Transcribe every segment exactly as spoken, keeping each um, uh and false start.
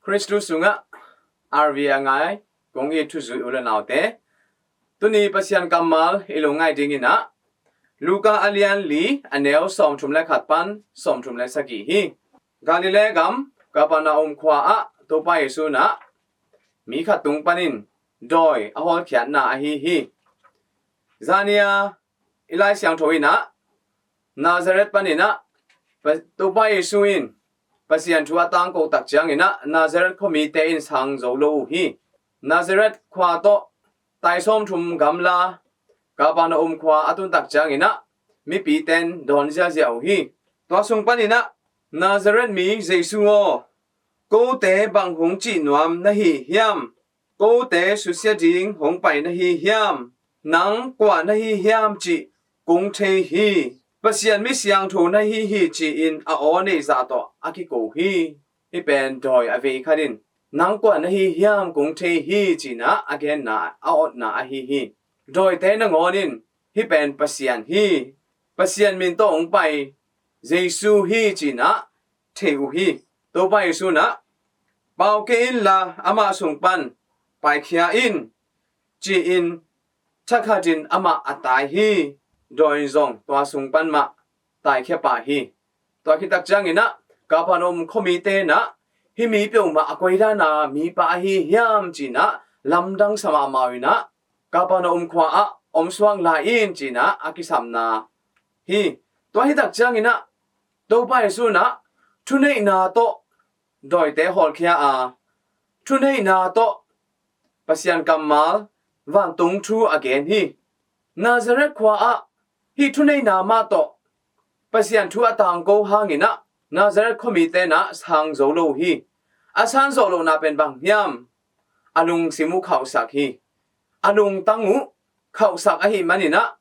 Khristu sungah R V a ngai kong it thuzui u le naute, tuni Pasian kammal i lungngaih dingin ah Luka a lian li a neu sawmthum le khat pan sawmthum le sagih hi. Galilee gam Kapernaum khua ah Topa Jesu in ah mi khat tung panin dawi a hawlkhiatna ahi hi. Zania i Lai Siangtho in ah Nazareth panin ah Pa-, Topa Jesu in Pasian thu a tangko tak ciangin ah Nazareth khuamite in sang zo lo uh hi. Nazareth khua tawh tai sawmthum gamla Kapernaum khua a tun tak ciangin ah mipite in dawn ziazia uh hi. Tua sung panin ah, Nazareth mi Jesu aw, kote bang hong cih nuam na hi hiam? Kote susia ding hong pai na hi hiam? Nang kua na hi hiam cih kong thei hi. Pasian mi siangtho na hi hi ci-in a aw neih zah tawh a kiko hi. Hih pen dawi a vei khat in nang kua na hi hiam kong thei hi ci-in ah a genna a awtna ahi hi. Dawite nangawn in hih pen Pasian hi, Pasian min tawh hong pai Jesu hi ci-in ah thei uh hi. Topa Jesu in ah pau kei inla amah sung pan paikhia in ci-in thakhatin amah a tai hi. Dawi in zong tua sung pan mah taikhia pah hi. Tua khit tak ciangin ah Kapernaum khuamite in ah hih mi peuhmah a koi dana mipa ahi hiam ci-in ah lamdang sa mahmah uh in ah Kapernaum khua ah om suak lai in ci-in ah a kisapna hi. Tua hi tak ciangin ah Topa Jesu in ah thuneihna tawh dawite hawlkhia a, thuneihna tawh Pasian kammal vantung thu a gen hi. Nazareth khua ah hih thuneihna mah tawh Pasian thu a tangko hangin ah Nazareth khuamite in ah sang zo lo hi. A sang zawh lohna pen bang hiam? A lungsim uh khauhsak hi. A lungtang uh khauhsak ahih manin ah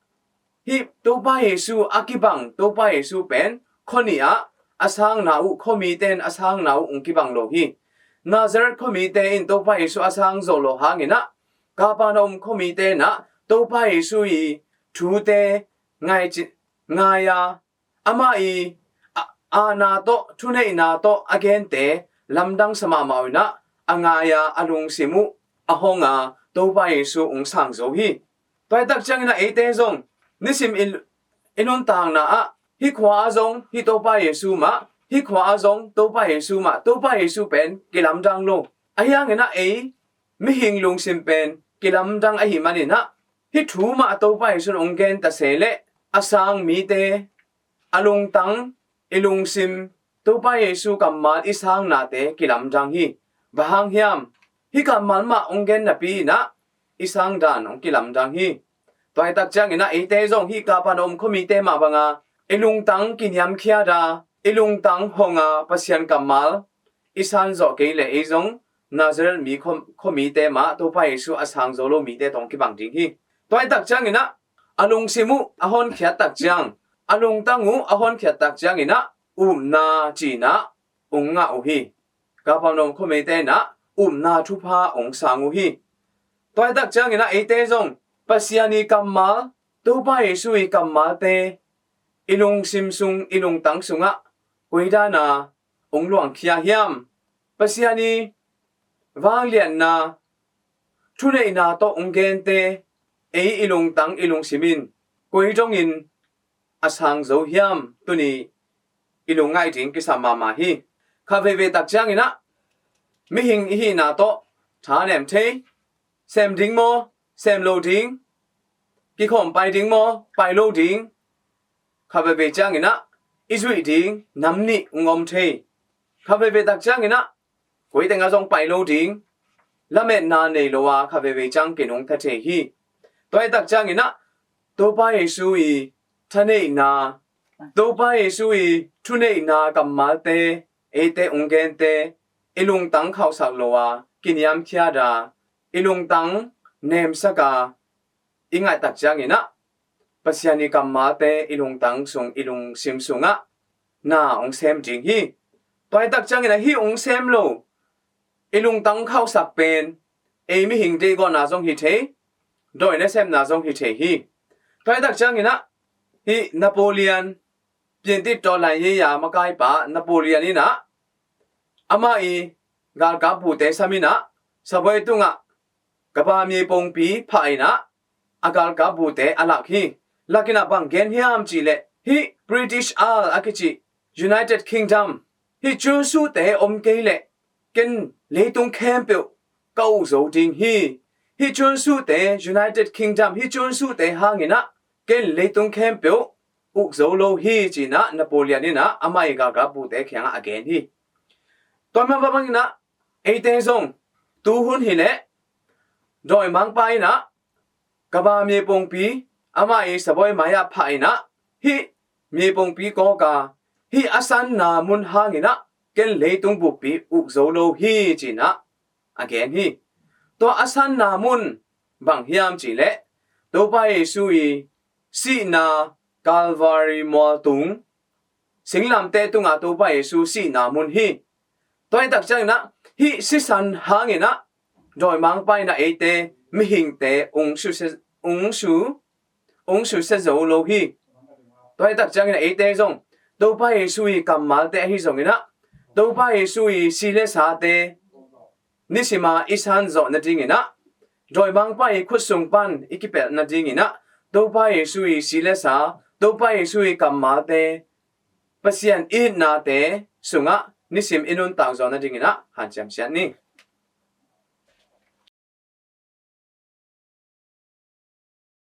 hih Topa Jesu a kibang Topa Jesu pen khua nih ah a sangna uh, khuamite in a sangna uh hong kibang lo hi. Nazareth khuamite in Topa Jesu a sang zawh loh hangin ah Kapernaum khuamite in ah Topa Jesu i thute ngai ci-, ngai a, amah i a-, aana tawh, thuneihna tawh a gente lamdang sa mahmah uh in ah a ngai a, a lungsim uh a hong a, Topa Jesu hong sang zo hi. Tua hi tak ciangin ah eite zong nisim i, i nuntakna ah hih khua ah zong hih Topa Jesu mah, hih khua ah zong Topa Jesu mah, Topa Jesu pen kilamdang lo. Ahi hangin ah ei mihing lungsim pen kilamdang ahih manin ah hih thu mah Topa Jesu in hong gen ta se leh a sang mite a lungtang, i lungsim, Topa Jesu kammal i sangnate kilamdang hi. Bang hang hiam? Hih kammal mah hong gen napi in ah i sang dan hong kilamdang hi. Tua hi tak ciangin ah eite zong hih Kapernaum khuamite mah banga i lungtang kiniamkhiat a, i lungtang hong a, Pasian kammal i san zawh kei leh ei zong Nazareth mi khua-, khuamite mah Topa Jesu a sang zo lo mite tawh hong kibang ding hi. Tua hi tak ciangin ah a lungsim uh a honkhiat tak ciang, a lungtang uh a honkhiat tak ciangin ah upna cihna hong ngah uh hi. Kapernaum khuamite in ah upna thupha hong sang uh hi. Tua hi tak ciangin ah eite zong Pasian i kammal, Topa Jesu i kammalte i lungsim sung, i lungtang sungah koi dana hong luangkhia hiam? Pasian i vangliatna, thuneihna tawh hong gente ei i lungtang, i lungsim in koi dongin a sang zo hiam? Tuni i lungngaih ding kisam mahmah hi. Kha veivei tak ciangin ah mihing i hihna tawh thanem thei, sem ding maw, sem lo ding, kikhawm pai ding maw, pai lo ding, kha veivei ciangin ah i zuih ding nam nih hong om thei. Kha veivei tak ciangin ah koi tengah zong pai lo ding, lametna nei lo a kha veivei ciang kinungta thei hi. Tua hi tak ciangin ah Topa Jesu i thaneihna, Topa Jesu i thuneihna kammalte eite hong gente i lungtang khauhsak lo a, kiniamkhiat a, i lungtang nemsak a, i ngaih tak ciangin ah Pasian i kammalte i lungtang sung, i lungsim sungah na hong sem ding hi. Tua hi tak ciangin ah hih hong sem lo, i lungtang khauhsak pen ei mihing deihgawhna zong hi thei, dawi nasepna zong hi thei hi. Tua hi tak ciangin ah hih Napoleon, Piantit tawh lai hi a makaipa Napoleon in ah amah i galkap bute sam in ah, sabuai tungah Gabami pongpi phah in ah, a galkap bute a lak hi. Lak in ah bang gen hiam cih leh, hih British Isle a kici United Kingdom, hih Kyushu te om kei leh ken leitung khempeuh ka uk zo ding hi. Hih Kyushu te, United Kingdom, hih Kyushu te hang in ah ken leitung khempeuh uk zo lo hi, ci in ah Napoleon in ah amah i galkap bute kiangah a gen hi. Tua mah bang in ah eite zong tu hun hi leh dawimangpa in ah Gabami pongpi amah i sabuai mai-ah phah in ah, hih mi pongpi kawk a, hih a sanna mun hang in ah ken leitung buppi uk zo lo hi, ci in ah a gen hi. Tua a sanna mun bang hiam cih leh, Topa Jesu i sihna Calvary mual tung, singlamteh tungah Topa Jesu sihna mun hi. Tua hi tak ciangin ah, hih sisan hang in ah dawimangpa in ah eite mihingte ung susia, ung su, ung susia zo lo hi. Tua hi tak ciangin ah eite zong Topa Jesu i kammalte ahi zongin ah, Topa Jesu i si le sate nisima i san zawh nadingin ah, dawimangpa i khut sung pan i kipelh nadingin ah, Topa Jesu i si le sa, Topa Jesu i kammalte, Pasian itnate sungah nisim i nuntak zawh nadingin ah hanciam siat ni.